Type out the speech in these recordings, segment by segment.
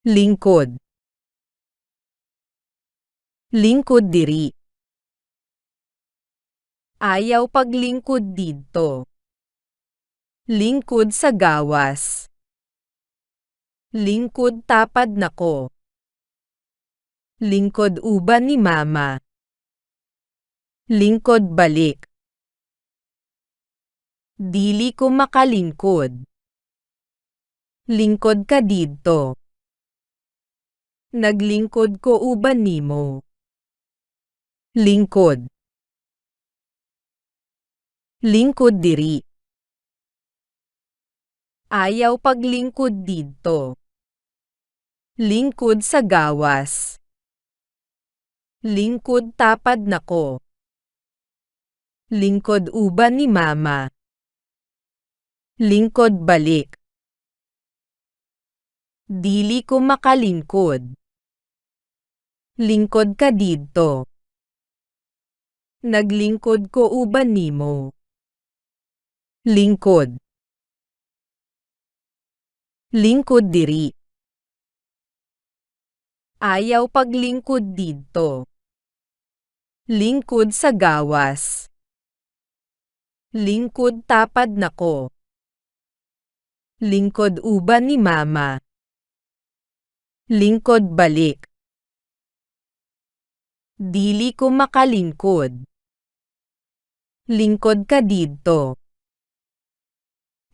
Lingkod. Lingkod diri. Ayaw paglingkod didto. Lingkod sa gawas. Lingkod tapad nako. Lingkod uban ni mama. Lingkod balik. Dili ko makalingkod. Lingkod ka didto. Naglingkod ko uban nimo. Lingkod. Lingkod diri. Ayaw paglingkod didto. Lingkod sa gawas. Lingkod tapad nako. Lingkod uban ni mama. Lingkod balik. Dili ko makalingkod. Lingkod ka didto. Naglingkod ko uban nimo. Lingkod. Lingkod diri. Ayaw paglingkod didto. Lingkod sa gawas. Lingkod tapad nako. Lingkod uban ni mama. Lingkod balik. Dili ko makalingkod. Lingkod ka didto.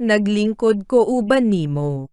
Naglingkod ko uban nimo.